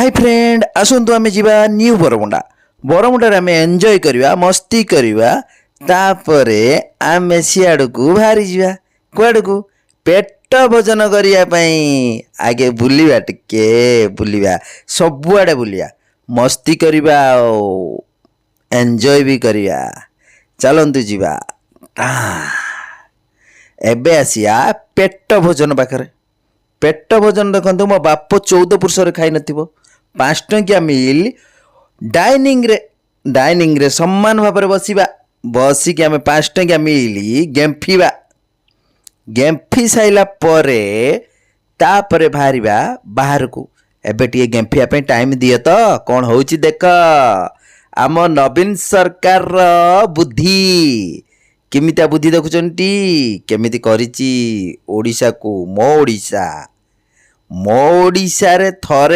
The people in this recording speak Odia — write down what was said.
ହାଇ ଫ୍ରେଣ୍ଡ, ଆସନ୍ତୁ ଆମେ ଯିବା ନ୍ୟୁ ବରମୁଣ୍ଡା। ବରମୁଣ୍ଡାରେ ଆମେ ଏନ୍ଜୟ କରିବା, ମସ୍ତି କରିବା। ତାପରେ ଆମେ ସିଆଡ଼କୁ ବାହାରି ଯିବା। କୁଆଡ଼କୁ? ପେଟ ଭୋଜନ କରିବା ପାଇଁ। ଆଗେ ବୁଲିବା, ଟିକେ ବୁଲିବା, ସବୁଆଡ଼େ ବୁଲିବା, ମସ୍ତି କରିବା ଆଉ ଏନ୍ଜୟ ବି କରିବା। ଚାଲନ୍ତୁ ଯିବା। ଏବେ ଆସିବା ପେଟ ଭୋଜନ ପାଖରେ। ପେଟ ଭୋଜନ ଦେଖନ୍ତୁ, ମୋ ବାପ 14 ପୁରୁଷରେ ଖାଇନଥିବ 5 ଟଙ୍କିଆ ମିଲ୍। ଡାଇନିଂରେ ସମାନ ଭାବରେ ବସିବା। ବସିକି ଆମେ 5 ଟଙ୍କିଆ ମିଲ୍ ଗେମ୍ଫିବା। ଗେମ୍ଫି ସାରିଲା ପରେ ତାପରେ ବାହାରିବା ବାହାରକୁ। ଏବେ ଟିକେ ଗେମ୍ଫିବା ପାଇଁ ଟାଇମ୍ ଦିଅ ତ। କ'ଣ ହେଉଛି ଦେଖ, ଆମ ନବୀନ ସରକାରର ବୁଦ୍ଧି, କେମିତିଆ ବୁଦ୍ଧି ଦେଖୁଛନ୍ତି, କେମିତି କରିଛି ଓଡ଼ିଶାକୁ। ମୋ ଓଡ଼ିଶା, ମୋ ଓଡ଼ିଶାରେ ଥରେ